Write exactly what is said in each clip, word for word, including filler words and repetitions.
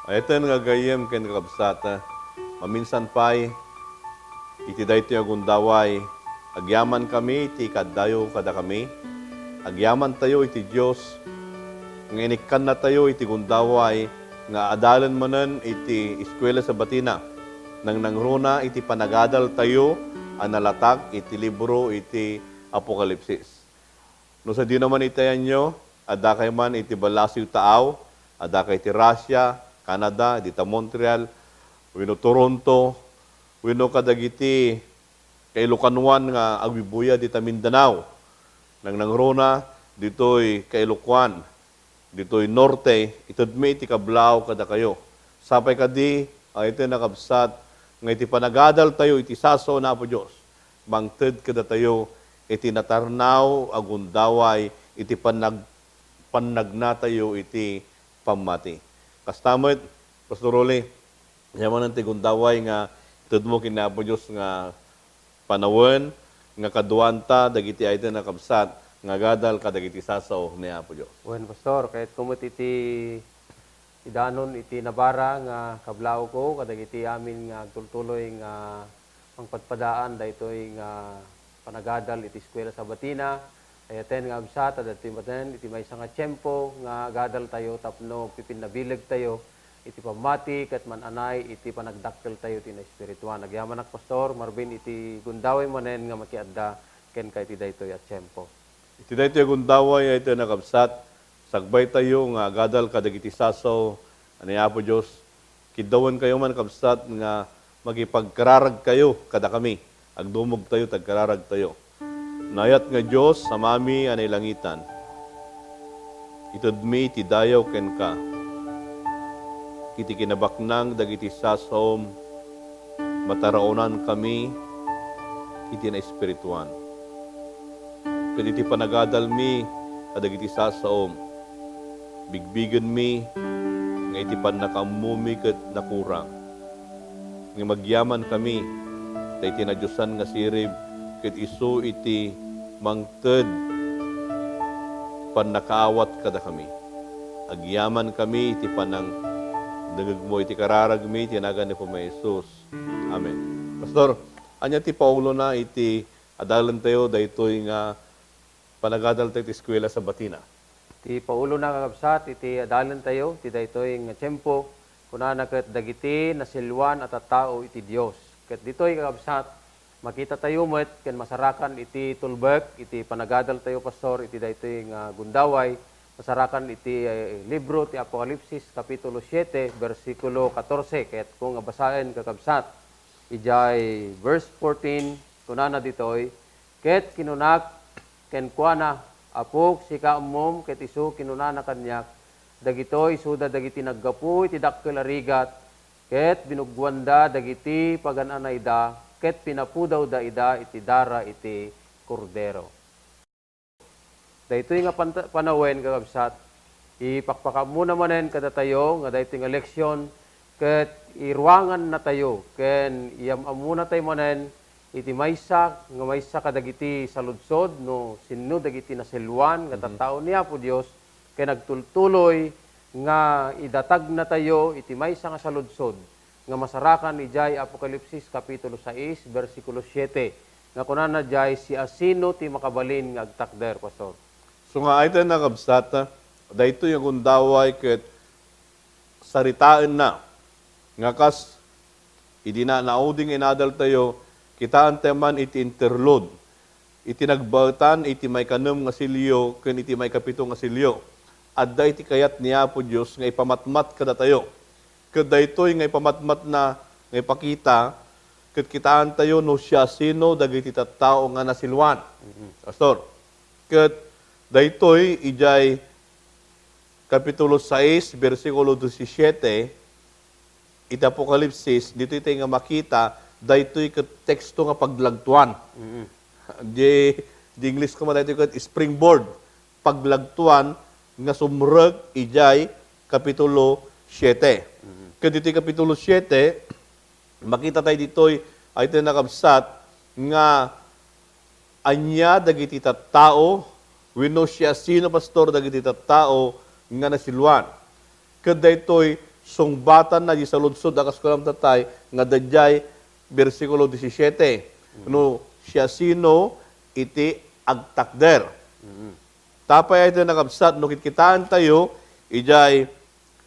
Ay-ayaten nga gayyem ken kakabsat, maminsan pay, iti daytoy a gundaway, agyamankami iti kaaddayo kadakami. Agyamantayo iti Dios nga inikkannatayo iti gundaway nga adalen manen iti eskuela sabatina, nangnangruna iti panagadaltayo a nalatag iti libro iti Apokalipsis. No sadino man iti ayanyo, addakay man iti ballasiw taaw, addakay iti Russia, Canada, dita Montreal, wenno Toronto, wenno kadagiti kailokanuan nga agbuybuya dita Mindanao. Nangnangruna ditoy kailokuan, ditoy norte, itedmi iti kablaaw kadakayo. Sapay kadi, ay iti nakabsat, nga iti panagadaltayo iti sasao na Apo Dios, mangted kadatayo iti natarnaw a gundaway iti pannag-, pannagnatayo iti pammati. Kasta met, Pastor Rolly, ania manen ti gundaway nga itedmo ken ni Apo Dios nga panawen nga kaduanta dagiti ayten a kabsat nga agadal kadagiti sasao ni Apo Dios. Wen, Pastor, kayatko met iti idanon iti nabara nga kablaawko kadagiti amin nga agtultuloy nga mangpadpadaan daytoy nga panagadal iti eskuela sabatina. Ay-ayaten nga kabsat, adda ditoy manen iti maysa nga tiempo nga agadaltayo tapno agpipinnabilegtayo iti pammati ket man-anay iti panagdakkeltayo iti naespirituan. Agyamanak, Pastor Marvin, iti gundaway manen nga makiadda kenka iti daytoy a tiempo. Iti daytoy a gundaway, ay iti nakabsat, sagbaytayo nga agadal kadagiti sasao ni Apo Dios. Kiddawenkayo man, kabsat, nga makipagkararagkayo kadakami. Agdumogtayo, tagkararagtayo. Naayat nga Dios, Amami a nailangitan, itedmi ti dayaw kenka iti kinabaknang dagiti sasaom, mataraonankami iti naespirituan. Ket iti panagadalmi kadagiti sasaom, bigbigenmi nga iti pannakaammomi ket nakurang. Ngem agyamankami, ta iti nadiosan nga sirib ket isu iti mangted pannakaawat kadakami. Agyamankami iti panangdengngegmo iti kararagmi, iti nagan ni Apomi a Jesus. Amen. Pastor, ania ti paulona iti adalentayo daytoy nga panagadaltayo iti eskuela sabatina? Ti paulona, kakabsat, iti adalentayo iti daytoy nga tiempo, kunana ket dagiti nasilluan a tattao iti Dios. Ket ditoy, kakabsat, makitatayo met ken masarakan iti tulbek iti panagadaltayo, Pastor, iti daytoy nga gundaway, masarakan iti, eh, libro ti Apokalipsis, Kapitulo siete, bersikulo katorse. Kayatko nga basaen, kakabsat. Idiay verse fourteen, kunana ditoy, Ket kinunak kenkuana, Apok, sika ammom, ket isu kinunana kaniak, Dagitoy isuda dagiti naggapu iti dakkel a rigat, ket binuggoanda dagiti pagan-anayda, ket pinapudawda ida iti dara iti Kordero. Daytoy nga panta-, panawen, kakabsat, ipakpakaammona manen kadatayo nga daytoy nga leksion ket iruangannatayo ken iyam-ammonatayo manen iti maysa nga maysa kadagiti saludsod no sinno dagiti naselluan nga Mhm. tattao ni Apo Dios ken agtultuloy nga idatagnatayo iti maysa nga saludsod nga masarakan idiay Apokalipsis Kapitulo sais, bersikulo siete, nga kunana diay, "Siasino ti makabalin nga agtakder, Pastor?" So nga ay tayo nakabsat, daytoy nga gundaway ket saritaenna nga kas idi na naudi nga inadaltayo, kitaentayo man iti interlude. Iti nagbaetan iti maikanem nga silio ken iti maikapito nga silio, adda iti kayat ni Apo Dios nga ipamatmat kadatayo. Ket daytoy nga ipamatmatna nga ipakita, ket kitaentayo no siasino dagiti tattao nga nasilwan. Mm-mm. Pastor, ket daytoy idiay Kapitulo sais, bersikulo disisiete, iti Apokalipsis, ditoy tayo nga makita, daytoy ket teksto nga paglagtuan. Mm. Di, di English ko man daytoy ket springboard, paglagtuan nga sumrek idiay Kapitulo siete. Mm. Ket ditoy Kapitulo siete, makita tayo ditoy, ay tayo nakabsat nga ania dagiti tattao, wenno siasino, Pastor, dagiti tattao nga nasilwan. Ket daytoy sungbatanna di saludsod a kas kunam tatay nga daydiay bersikulo disisiete, no siasino iti agtakder. Tapay ay ti nakabsat, no kitkitaentayo, ijay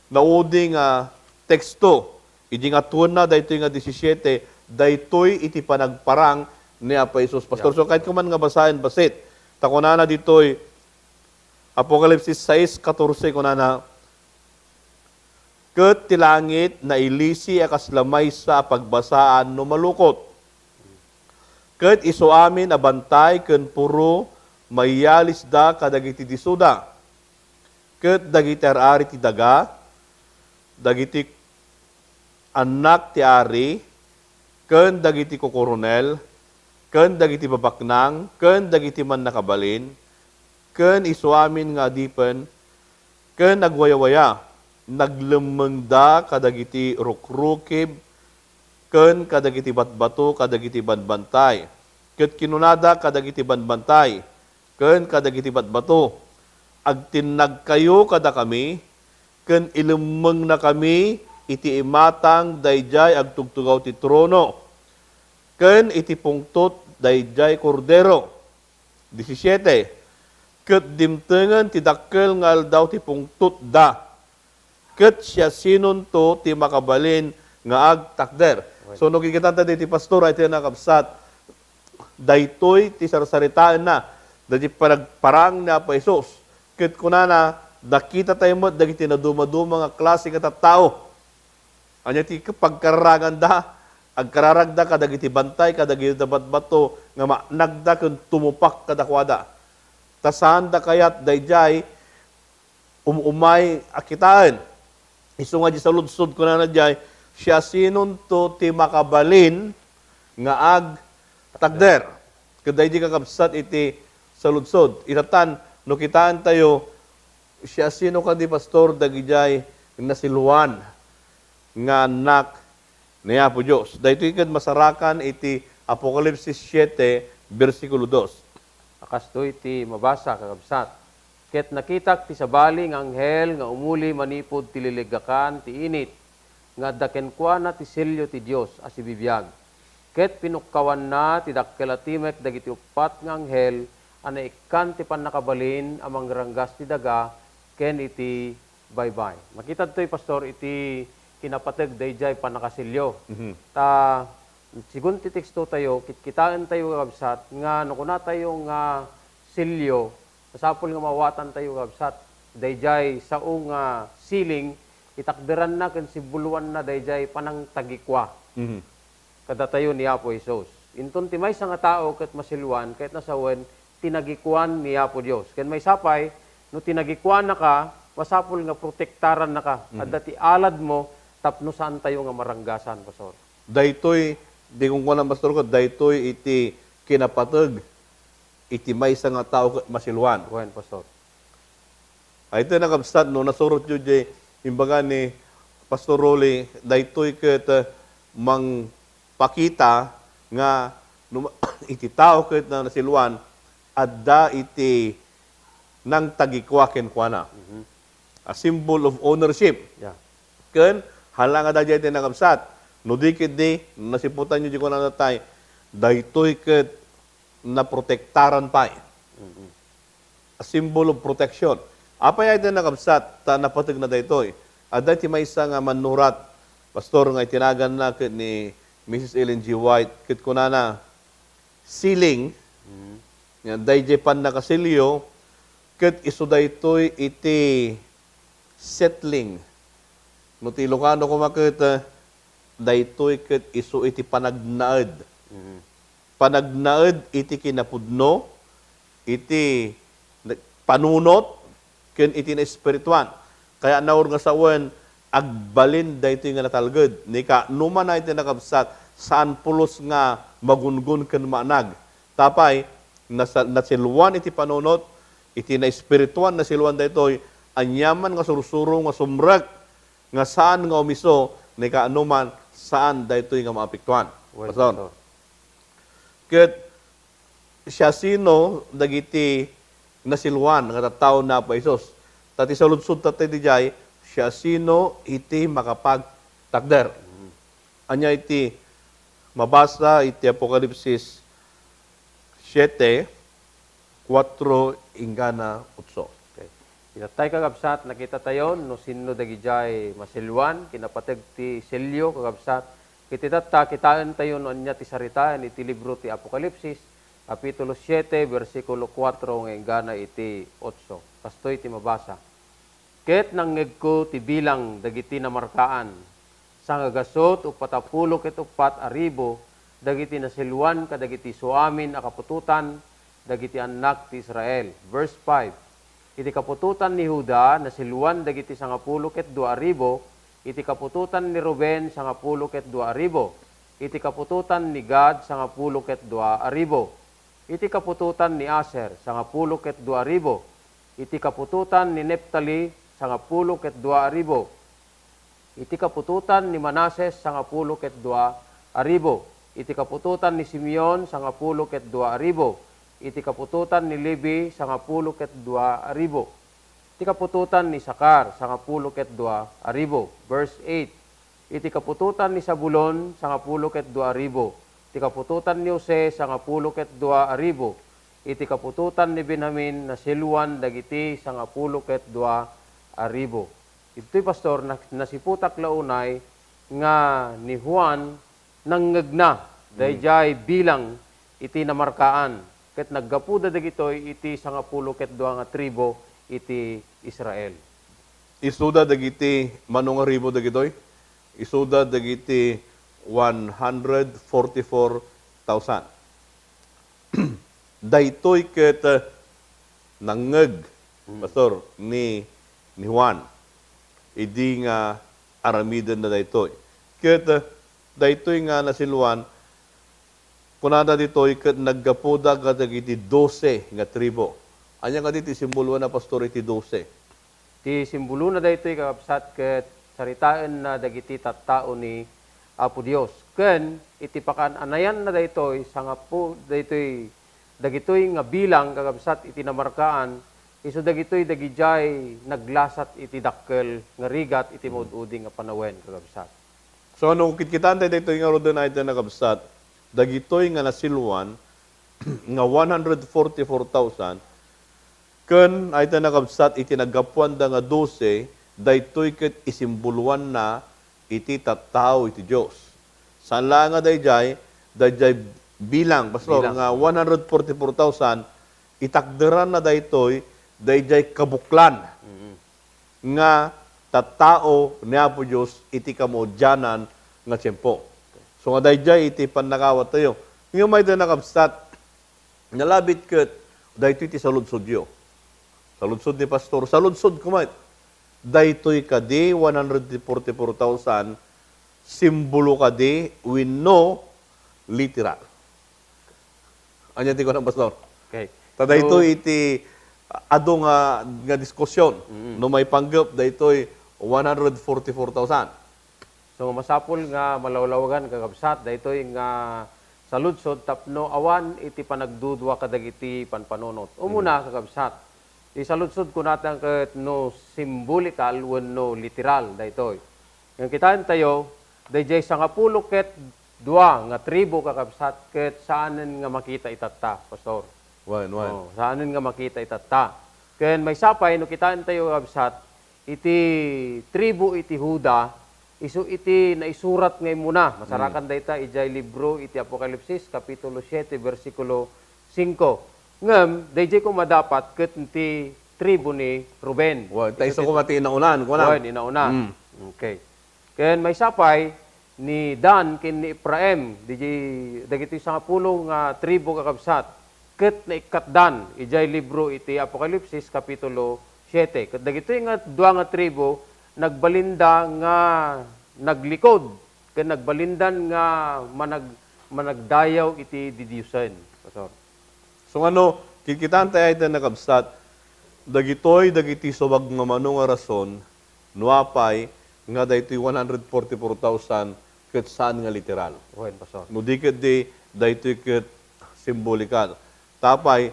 naudi nga teksto, idi nga tuenna daytoy nga disisiete, daytoy iti panagparang ni Apo Jesus. Pastor, so kahit kuman nga basaen, basit. Ta kunana ditoy, Apokalipsis sais katorse, kunana, "Ket ti langit nailisi a kasla maysa a pagbasaan no malukot. Ket isu amin a bantay ken puro mayalisda kadagiti disuda. Ket dagiti ar-ari ti daga, dagiti annak ti ari, ken dagiti kukuronel, ken dagiti babaknang, ken dagiti mannakabalin, ken isu amin nga adipen, ken agwayawaya, naglemmengda kadagiti rukrukib ken kadagiti batbato kadagiti banbantay. Ket kinunada kadagiti banbantay ken kadagiti batbato, 'Agtinnagkayo kadakami, ken ilemmengnakami iti imatang daydiay agtugtugaw ti trono ken iti pungtot daydiay Kordero." Disisiete, "Ket dimtengen ti dakkel nga aldaw ti pungtotda, ket siasinonto ti makabalin nga agtakder?" So, no kikitanta diti pastor, ay ti nakabsat, daytoy ti sarsaritaenna, daydi panagparang ni Apo Jesus. Ket kunana, nakita tayo met dagiti nadumaduma nga klase nga tattao. Ania ti pagkararaganda? Agkararagda kadagiti bantay, kadagiti batbato nga maanagda ken tumupak kadakuada. Ta saanda kayat daydiay um-umay a kitaen. Isu nga di saludsod, kunana diay, "Siasinonto ti makabalin nga agtakder?" Ket daydi kakabsat iti saludsod. Itatan, no kitaentayo, siasino kadi, Pastor, dagidiay nasiluan nga annak ni Apo Dios? Daytoy ket masarakan iti Apokalipsis siete, bersikulo dos. A kastoy ti mabasa, kakabsat. "Ket nakitak ti sabali nga anghel nga umuli manipud ti liliggakan ti init, nga adda kenkuana ti sello ti Dios a sibibiag. Ket pinukkawanna ti dakkel a timek dagiti uppat nga anghel a naikkan ti pannakabalin a mangranggas ti daga ken iti baybay." Makitad toy, Pastor, iti kinapateg daydiay pannakasello. Mhm. Ta, sigun ti teksto tayo, kitkitaen tayo, kakabsat, nga no kunatayo nga sello, masapul nga maawatantayo, kakabsat, daydiay sao nga siling, itakderanna ken simbuloanna daydiay panangtagikua. Mhm. Kadatayo ni Apo Jesus. Inton ti maysa nga tao ket masiluan, ket nasawen, tinagikuan ni Apo Dios. Ken maysa pay, no tinagikuannaka, masapul nga protektarannaka. Mhm. Adda ti aladmo tapno saantayo nga maranggasan, Pastor. Daytoy, di kunkuana, Pastor, ket daytoy iti kinapateg iti maysa nga tao ket masiluan. Wen, Pastor. Ay, iti nakabsat, no, nasurotyo diay imbaga ni Pastor Rolly, daytoy ket, eh, mangpakita nga no ma-, iti tao ket na nasiluan, adda iti nangtagikua kenkuana. Mhm. A symbol of ownership. Yeah. Ken, hala nga daydiay ti nakabsat. No di ketdi, nasiputanyo di kunana tay, daytoy ket naprotektaran pay. Mhm. A symbol of protection. Apay ay ti nakabsat ta napateg na daytoy? Adda ti maysa nga mannurat, Pastor, nga itinaganna ket ni Missus Ellen G. White, ket kunana, sealing, Mm. nga daydiay pannakasello, ket isu daytoy iti settling. No ti Ilocano koma ket, eh, daytoy ket isu iti panagnaed. Mm. Panagnaed iti kinapudno, iti panunot, ken iti naespirituan. Kayatna nga sawen, agbalin daytoy nga natalged. Ni kaano man iti nakabsat, saan pulos nga magungon ken maanag. Tapay, nasa-, nasiluan iti panunot, iti naespirituan, nasiluan daytoy, aniaman nga sursuro nga sumrek, nga saan nga umiso, ni kaano man, saan daytoy nga maapektuan. Well, Pastor. Pastor. Ket siasino dagiti nasiluan nga tattao ni Apo Jesus? Ta ti saludsod tatta iti jay, Siasino iti makapagtakder? Ania iti mabasa iti Apokalipsis siete, kuatro inggana otso. Okay. Itattay, kakabsat, nakitatayo no sinno dagidiay maselloan, kinapateg ti sello, kakabsat. Ket itatta, kitaentayo no ania ti saritaen iti libro ti Apokalipsis, kapitulo siete, bersikulo kuatro nga inggana iti otso. Kastoy ti mabasa. Ket nangngegko ti bilang dagiti namarkaan, sangagasut uppat a pulo ket uppat a ribu dagiti naselloan kadagiti isuamin a kaputotan dagiti annak ti Israel. Verse five, Iti kaputotan ni Juda, naselloan dagiti sangapulo ket dua a ribu, iti kaputotan ni Ruben, sangapulo ket dua a ribu, iti kaputotan ni Gad, sangapulo ket dua a ribu, iti kaputotan ni Aser, sangapulo ket dua a ribu, iti kaputotan ni Neftali, sangapulo ket dua a ribu, iti kaputotan ni Manases, sangapulo ket dua a ribu, iti kaputotan ni Simeon, sangapulo ket dua a ribu, iti kaputotan ni Levi, sangapulo ket dua a ribu, iti kaputotan ni Isakar, sangapulo ket dua a ribu. Verse eight, Iti kaputotan ni Zabulon, sangapulo ket dua a ribu. Iti kaputotan ni Jose, sangapulo ket dua a ribu. Iti kaputotan ni Benjamin, naselloan dagiti sangapulo ket dua a ribu. Ditoy, Pastor, na-, nasiputak la unay nga ni Juan nangngegna daydiay bilang iti namarkaan, ket naggapuda dagitoy iti sangapulo ket dua nga tribu iti Israel. Isuda dagiti mano nga ribu dagitoy? Isuda dagiti one hundred forty-four thousand. Daytoy ket, eh, nangngeg, Pastor, ni, ni Juan idi nga aramidenna daytoy. Ket, eh, daytoy nga naselloan, kunada ditoy ket naggapuda kadagiti dose nga tribu. Ania kadi ti simboloanna, Pastor, iti dose? Ti simbolona daytoy, kakabsat, ket saritaenna dagiti tattao ni Apo Dios. Ken iti pakaan-anayanna daytoy, sangapu-, daytoy, dagitoy nga bilang, kakabsat, iti namarkaan, isu dagitoy dagidiay naglasat iti dakkel nga rigat iti maud-udi nga panawen, kakabsat. So, no kitkitaentayo daytoy ngaruden, ayten a kabsat, dagitoy nga naselloan nga one hundred forty-four thousand, ken ayten a kabsat iti naggapuanda nga dose, daytoy ket isimboloanna iti tattao iti Dios. Saan laeng nga daydiay, daydiay bilang, Pastor, Bilang. nga one hundred forty-four thousand, itakderanna daytoy daydiay kabuklan Mm. nga tattao ni Apo Dios iti kamaudianan nga tiempo. So nga daydiay iti pannakawattayo. Ngem ayten a kabsat, nalabit ket daytoy ti saludsodyo. Saludsod ni Pastor, saludsodko met. Daytoy kadi one hundred forty-four thousand, simbolo kadi wenno literal? Ania ti kunam, Pastor? Okay. Ta daytoy So, iti adu nga, nga diskusyon. Mm. No maipanggep daytoy one hundred forty-four thousand. So, masapul nga malawlawagan, kakabsat, daytoy nga saludsod tapno awan iti panagdudua kadagiti panpanunot. Umuna, Mm. kakabsat, ti saludsod kunata ket no simbolikal wenno literal daytoy. Ngem kitaentayo, daydiay sangapulo ket dua nga tribu, kakabsat, ket saanen nga makita itatta, Pastor. Wen, wen. Oh, saanen nga makita itatta. Ken maysa pay, no kitaentayo, kakabsat, iti tribu iti Juda, isu iti naisurat nga immuna. Masarakan Mm. dayta idiay libro iti Apokalipsis, Kapitulo siete, bersikulo singko. Ngem, daydiay koma dapat ket ti tribu ni Ruben. Wen, ta Isu isu ti koma ti inaunaan, kunam. Wen, inauna. Mm. Okay. Ken maysa pay, ni Dan ken ni Efraim, digi-, dagitoy sangapulo nga tribu, kakabsat, ket naikkatdan idiay libro iti Apokalipsis, Kapitulo siete. Ket dagitoy nga dua nga tribu, nagbalinda nga naglikod, ken nagbalindan nga manag-, managdayaw iti didiosen. Pastor. So, ngano, kikitaentayo ayten a kabsat, dagitoy dagiti subag nga mano nga rason, no apay nga daytoy one hundred forty-four thousand ket saan nga literal. Wen, Pastor. No di ketdi, daytoy ket simbolikal. Ta apay,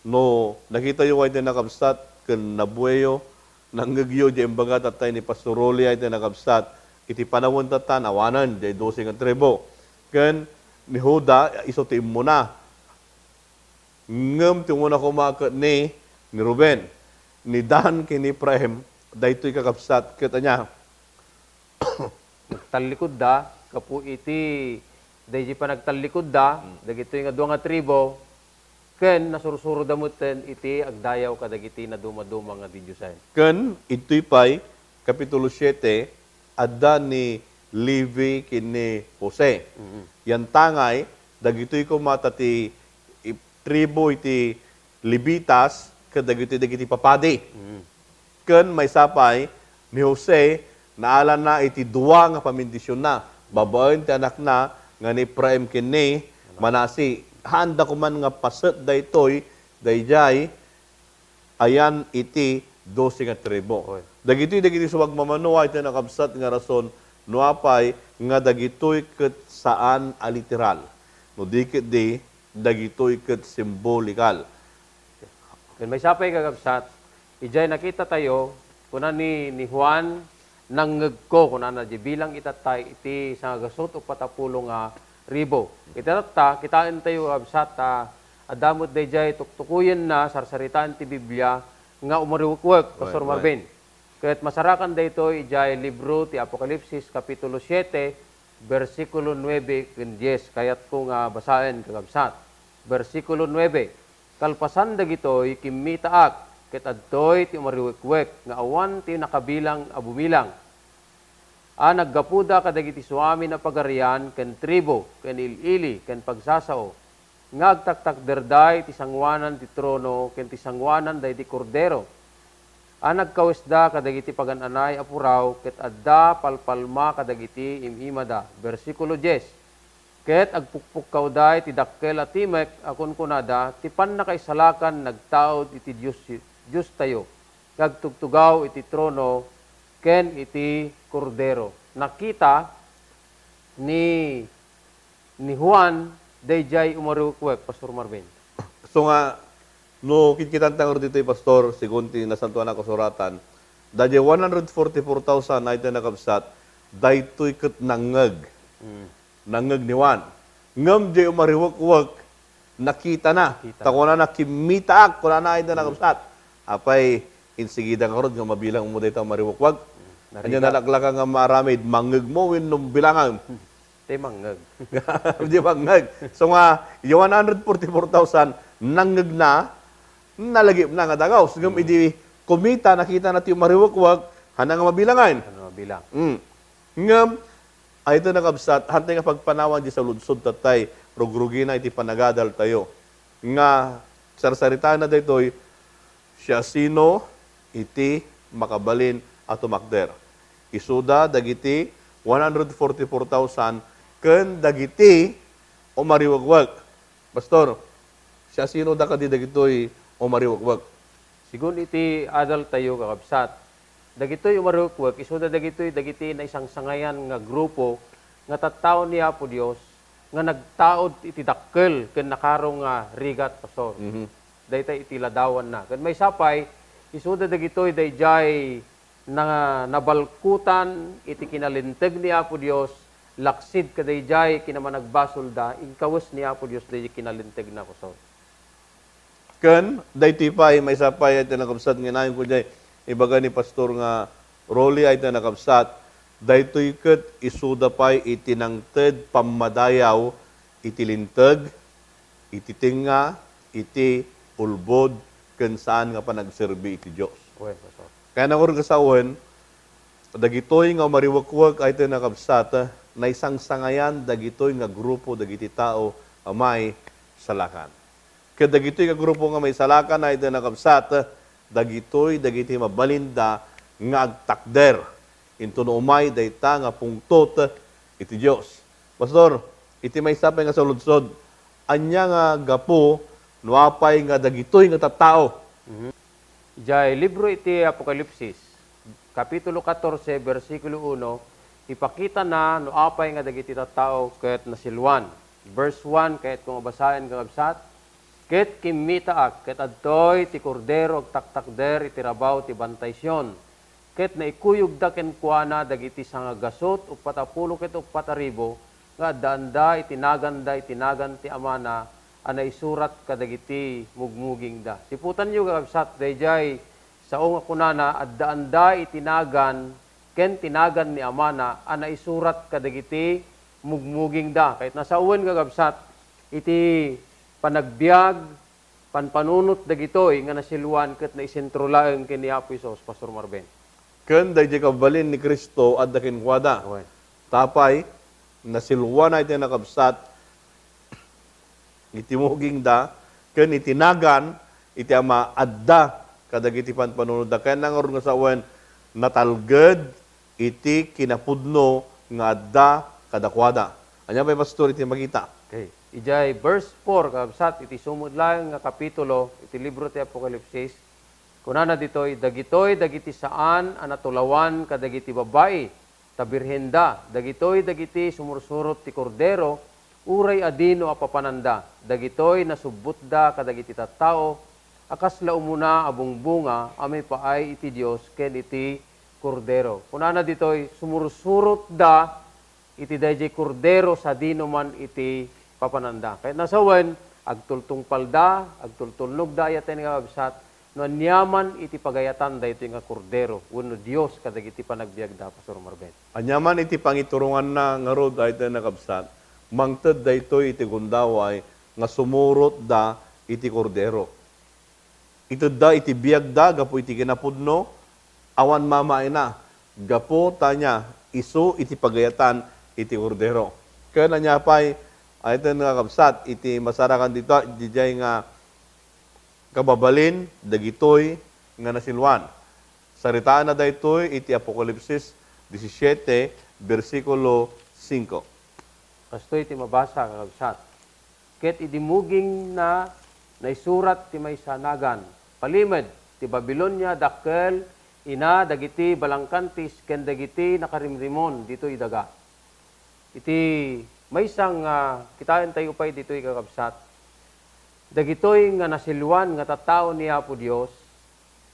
no nakitayo ayten a kabsat ken nabueyo, Nangngegyo diay imbaga tatta ni Pastor Rolly ay ti nakabsat. Iti panawen tatta, awanen diay dose nga tribu. Ken ni Juda, isu ti immuna. Ngem ti umuna koma ket ni, ni Ruben, ni Dan ken ni Efraim, daytoy kakabsat ket ania? Nagtallikudda gapu iti daydi panagtallikudda, Hmm. dagitoy nga dua nga tribo, ken nasursuroda metten iti agdayaw kadagiti nadumaduma nga didiosen. Ken itoy pay, Kapitulo siete, adda ni Levi ken ni Jose. Mm. Yantangay, dagitoy koma ta ti i-, tribo iti Levitas ket dagitoy dagiti papadi. Mm. Ken maysa pay, ni Jose, naalana iti dua nga pamendisionna, babaen ti anakna nga ni Efraim ken ni Manase. Haanda koman nga paset daytoy, daydiay, ayan iti dose nga tribo. Oy. Dagitoy dagiti sumagmamano ay ti nakabsat nga rason no apay nga dagitoy ket saan a literal. No di ketdi, dagitoy ket simbolikal. Ken maysa pay, kakabsat, idiay nakita tayo, kuna ni, ni Juan, "Nangngegko," kunana, di bilang itattay iti sangagasut uppat a pulo nga ribu. Iti tatta, kitaen tayo, kakabsat, a adda met daydiay tuktukoyenna, sarsaritaen ti Biblia nga umariwekwek, Pastor Right, right. Marvin. Ket masarakan daytoy idiay libro ti Apokalipsis, Kapitulo siete, bersikulo nuebe ken dies. Kayatko nga basaen, kakabsat. Bersikulo nuebe, "Kalpasan dagitoy, kimmitaak, ket adtoy ti umariwekwek nga awan ti nakabilang a bumilang. A naggapuda kadagiti suamin a pagarian, ken tribu, ken il-ili, ken pagsasao, nga agtaktakderda iti sangoanan ti trono ken ti sangoanan daydi Kordero. A nagkawesda kadagiti pagan-anay a puraw ket adda palpalma kadagiti im-imada." Bersikulo dies, "Ket agpukpukkawda iti dakkel a timek a kunkunada, 'Ti pannakaisalakan nagtaud iti Dios, Diostayo, nga agtugtugaw iti trono ken iti Kordero.'" Nakita ni, ni Juan daydiay umariwekwek, Pastor Marvin. So nga, no kitkitanta ngarud ditoy, Pastor, segun ti Nasantoan a Kasuratan, daydiay one hundred forty-four thousand ay ti nakabsat, daytoy ket nangngeg. Mm. Nangngeg ni Juan. Ngem diay umariwekwek, nakitana. Nakita. Ta kunana, "Kimmitaak," kunana, ay ti Mm. nakabsat. Apay, insigida ngarud nga mabilangmo dayta umariwekwek? Mm. Ania, nalaklaka nga maaramid, mangngegmo wenno bilangam? Ti mangngeg. Di mangngeg. So nga, yung one hundred forty-four thousand, nangngegna, nalagipna nga dagaus. Ngem Mm. idi kumita, nakitana ti umariwekwek, haanna nga mabilangan. Haanna nga mabilang. Mm. Ngem, ay ito nakabsat, hantay nga pagpanawan di saludsod tattay, rugrugina iti panagadal tayo. Nga, sarsaritaenna daytoy, siasino iti makabalin a tumakder? Isuda dagiti one hundred forty-four thousand ken dagiti umariwekwek. Pastor, siasinoda kadi dagitoy umariwekwek? Segun iti adal tayo, kakabsat, dagitoy umariwekwek, isuda dagitoy dagiti naisangsangayan nga grupo nga tattao ni Apo Dios nga nagtaud iti dakkel ken nakaro nga rigat, Pastor. Mhm. Dayta iti ladawanna. Ken maysa pay, isuda dagitoy daydiay na, nabalkutan iti kinalinteg ni Apo Dios, laksid kadaydiay kinamanagbasolda, inkawes ni Apo Dios daydiay kinalintegna, Pastor. Ken daytoy pay, maysa pay ti nakabsat nga inayonko diay ibaga ni Pastor nga Rolly ay ti nakabsat, daytoy ket isuda pay iti nangted pammadayaw iti linteg, iti tengnga, iti ulbod, ken saan nga panagserbi iti Dios. Wen, Pastor. Kaya nangur nga sawen, dagitoy nga umariwekwek ay ti nakabsat, naisangsangayan dagitoy nga grupo dagiti tao a maisalakan. Ket dagitoy nga grupo nga maisalakan ay ti nakabsat, dagitoy dagiti mabalinda nga agtakder. Intono umay dayta nga pungtot iti Dios. Pastor, iti maysa pay nga saludsod, ania nga gapu no apay nga dagitoy nga tattao? Mhm. Idiay libro iti Apokalipsis, Kapitulo katorse, bersikulo uno, ipakitana no apay nga dagiti tattao ket nasiluan. Verse one, kayatko nga basaen, kakabsat. Ket kimmitaak, ket adtoy ti Kordero agtaktakder iti rabaw ti Bantay Sion. Ket naikuyogda kenkuana dagiti sangagasut uppat a pulo ket uppat a ribu nga addaanda iti naganda iti nagan ti Amana a naisurat kadagiti mugmugingda. Siputanyo, kakabsat, daydiay sao nga kunana, addaanda iti nagan ken ti nagan ni Amana a naisurat kadagiti mugmugingda. Kayatna sawen, kakabsat, iti panagbiag, panpanunot dagitoy nga nasilwan ket naisentro laeng ken ni Apo Jesus, Pastor Marben. Ken daydiay kabalin ni Cristo adda kenkuada. Awen. Tapay, nasilwana iti nakabsat iti mugingda, ken iti nagan iti Ama adda kadagiti panpanunotda. Ken nangrud nga sawen, natalged iti kinapudno nga adda kadakuada. Ania pay, Pastor, iti makita? Okay. Idiay verse four, kakabsat, iti sumud laeng nga kapitulo iti libro ti Apokalipsis, kunana ditoy, dagitoy dagiti saan a natulawan kadagiti babbai, ta birhenda, dagitoy dagiti sumursurot ti Kordero, uray adino a papananda, dagitoy nasubbotda kadagiti tattao a kasla umuna a bungbunga a maipaay iti Dios ken iti Kordero. Kunana ditoy, sumursurotda iti daydiay Kordero sadino man iti papananda. Kayatna sawen, agtultungpalda, agtultulnogda, ayaten nga, kakabsat, no aniaman iti pagayatan daytoy nga Kordero wenno Dios kadagiti panagbiagda, Pastor Marben. Aniaman iti pangituronganna ngarud, ayaten nga, kakabsat, mangted daytoy iti gundaway nga sumurotda iti Kordero. Itedda iti biagda gapu iti kinapudno, awan mamaina, gapu ta ania, isu iti pagayatan iti Kordero. Ken ania pay, ayaten nga, kakabsat, iti masarakan dita, didiay nga kababalin dagitoy nga nasilwan. Saritaenna daytoy iti Apokalipsis disisiete, bersikulo singko. Kastoy ti mabasa, kakabsat. Ket idi mugingna, naisurat ti maysa a nagan, "Palimed, ti Babilonia dakkel, ina dagiti balangkantis ken dagiti nakarimrimon ditoy daga." Iti maysa nga kitaentayo pay ditoy, kakabsat, dagitoy nga nasilwan nga tattao ni Apo Dios,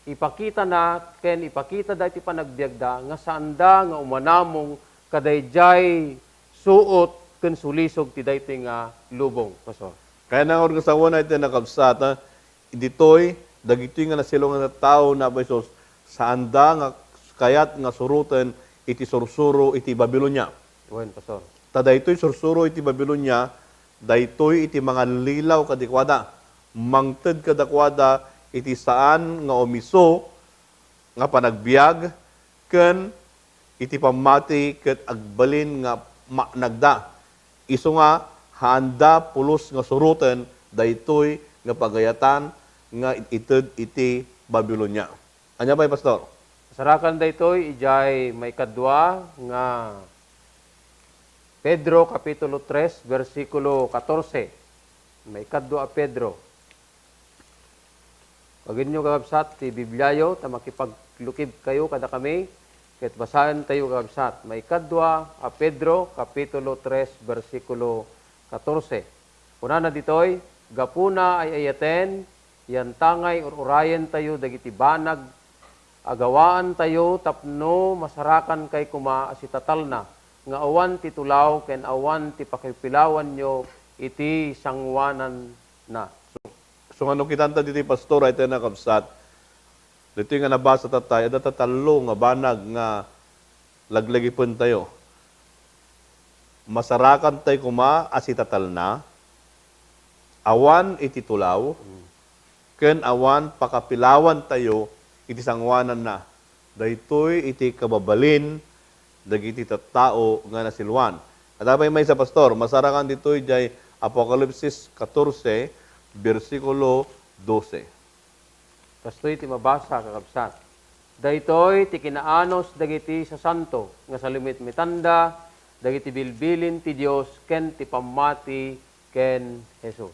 ipakitana ken ipakitada iti panagbiagda nga saanda nga umanamong kadaydiay suot ken sulisog ti daytoy nga lubong, Pastor. Kayatna nga sawen, ayaten nga, kakabsat, ditoy, dagitoy nga nasilwan nga tattao ni Apo Jesus, saanda nga kayat nga suroten iti sursuro iti Babilonia. Wen, Pastor. Ta daytoy sursuro iti Babilonia, daytoy iti mangallilaw kadakuada, mangted kadakuada iti saan nga umiso nga panagbiag, ken iti pammati ket agbalin nga maanagda. Isu nga, haanda pulos nga suroten daytoy nga pagayatan nga ited iti Babilonia. Ania pay, Pastor? Masarakan daytoy idiay maikadua nga Pedro, Kapitulo tres, bersikulo katorse. Maikadua a Pedro. Kagenyo, kakabsat, ti Bibliayo, ta makipaglukib kayo kadakami, ket basaentayo, kakabsat. Maikadua a Pedro, Kapitulo tres, bersikulo katorse. Kunana ditoy, "Gapuna ay-ayaten, yantangay ur-urayentayo dagiti banag a gawaantayo tapno masarakan kay koma a sitatalna nga awan ti tulaw ken awan ti pakipilawanyo iti sangoananna." So, no kitanta ditoy, Pastor, ay tayo nakabsat, ditoy nga nabasa tatay, adda tatallo nga banag nga laglagipentayo. Masarakan tayo koma a sitatalna, awan iti tulaw, ken awan pakapilawantayo iti sangoananna. Daytoy iti kababalin dagiti tattao nga nasilwan. Adda pay maysa, Pastor, masarakan ditoy diay Apokalipsis katorse, bersikulo dose. Kastoy ti mabasa, kakabsat. Daytoy ti kinaanus dagiti sasanto nga salimetmetanda dagiti bilbilin ti Dios ken ti pammati ken Jesus.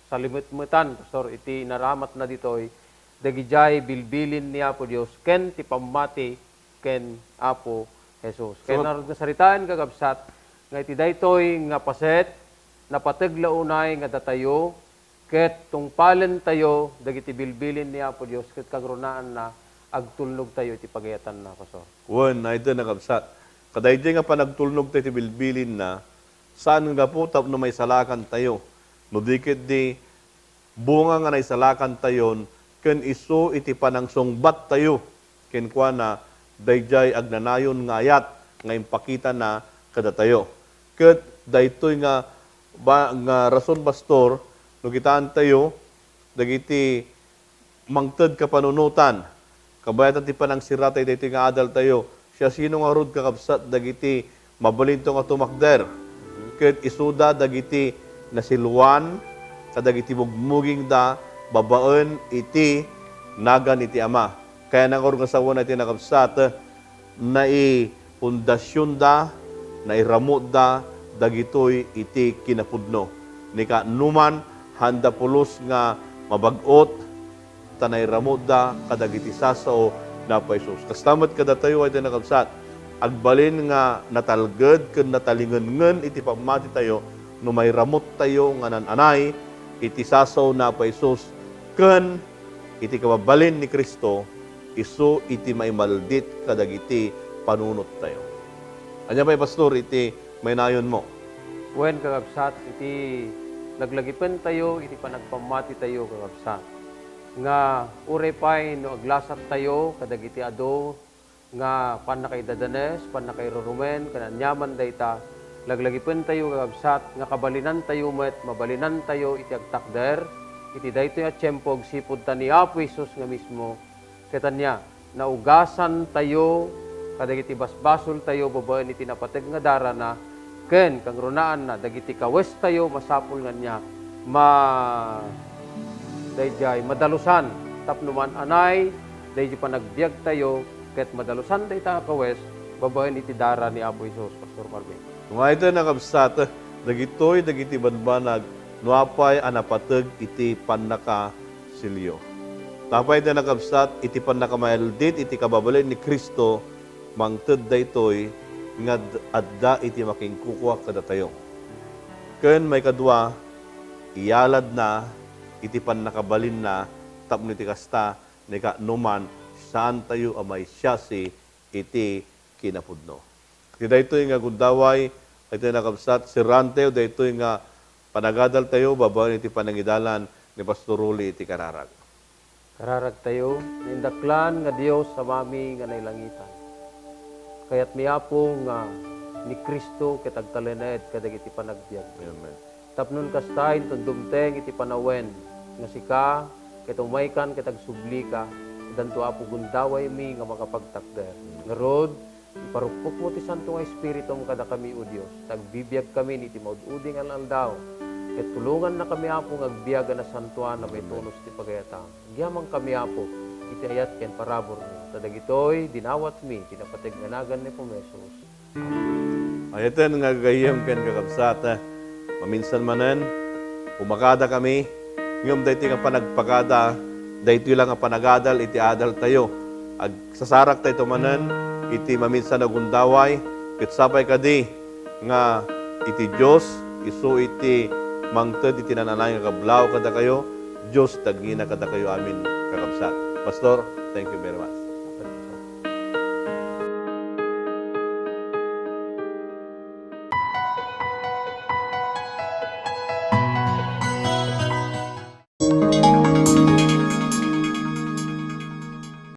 Salimetmetan, Pastor, iti naramatna ditoy, dagidiay bilbilin ni Apo Dios ken ti pammati ken Apo Jesus. Ken So, narud nga saritaen, kakabsat, nga iti daytoy nga paset, napateg la unay nga datayo, Ket tungpalentayo dagiti bilbilin ni Apo Dios, ket kangrunaanna, agtulnogtayo iti pagayatanna, Pastor. Wen, daytoy, kakabsat. Kadaydiay nga panagtulnogtayo iti bilbilinna, saan nga gapu tapno maisalakantayo, no di ketdi bunga nga naisalakantayon ken isu iti panangsungbattayo kenkuana, daydiay agnanayon nga ayat nga impakitana kadatayo. Ket daytoy nga ba-, nga rason, Pastor, no kitaentayo dagiti mangted kapanunotan, kabayatan ti panangsirata daytoy nga adaltayo. Siasino ngarud, kakabsat, dagiti mabalinto nga tumakder? Ket isuda dagiti nasiluan kadagiti mugmugingda babaen iti nagan iti Ama. Kayatna ngarud nga sawen daytoy, kakabsat, naipundasionda, nairamutda dagitoy iti kinapudno. Ni kaanoman, haanda pulos nga mabag-ot, ta nairamutda kadagiti sasao ni Apo Jesus. Kasta met kadatayo, daytoy, kakabsat, agbalin nga natalged ken natalingengen iti pammatitayo no mairamuttayo nga naan-anay iti sasao ni Apo Jesus ken iti kababalin ni Cristo, isu iti maimaldit kadagiti panunottayo. Ania pay, Pastor, iti mainayonmo? Wen, kakabsat, iti laglagipentayo iti panagpammatitayo, kakabsat, nga uray pay no aglasattayo kadagiti adu nga pannakaidadanes, pannakairurumen, ken aniaman dayta, laglagipentayo, kakabsat, nga kabalinantayo met, mabalinantayo iti agtakder iti daytoy a tiempo agsipud ta ni Apo Jesus nga mismo. Ket ania, naugasantayo kadagiti basbasoltayo babaen iti napateg nga darana, ken kangrunaanna, dagiti kawestayo masapul nga ania, ma-, daydiay madalusan tapno maan-anay daydi panagbiagtayo, ket madalusan dayta a kawes babaen iti dara ni Apo Jesus, Pastor Marvin. Nga iti nakabsat, dagitoy dagiti banbanag no apay a napateg iti pannakasilyo. Tapay iti nakabsat, iti pannakamaildit iti kababalin ni Cristo, mangted daytoy nga ad-, adda iti makinkukua kadatayo. Ken maikadua, iyaladna iti pannakabalinna tapno iti kasta, ni kaanoman, saantayo a maisiasi iti kinapudno. Iti daytoy nga gundaway, iti nakabsat, serraantayo daytoy nga panagadaltayo babaen iti panangidalan ni Pastor Rolly iti kararag. Kararagtayo, naindaklan nga Dios, Amami nga nailangitan. Kayatmi, Apo, nga ni Cristo ket agtalinaed kadagiti panagbiag. Amen. Tapno kasta, inton dumteng iti panawen nga sika ket umaykan ket agsublika, addanto, Apo, gundawaymi nga makapagtakder. Ngarud, iparukpokmo ti Santo nga Espiritum kadakami, O Dios, ta agbibiagkami iti maud-udi nga aldaw. Ket tulongannakami, Apo, nga agbiag a nasantoan a maitunus ti pagayatam. Agyamankami, Apo, iti ayat ken paraburmo. Ta dagitoy dinawatmi iti napateg nga nagan ni Apo Jesus. Ay, iti nga gagayyem ken kakabsat, maminsan manen, pumakadakami, ngem daytoy nga panagpakada, daytoy la nga panagadal iti adaltayo. Agsasaraktayo manen iti maminsan a gundaway, ket sapay kadi nga iti Dios, isu iti mangted iti naan-anay nga kablaw kadakayo, Dios ti agingina kadakayo amin, kakabsat. Pastor, thank you very much.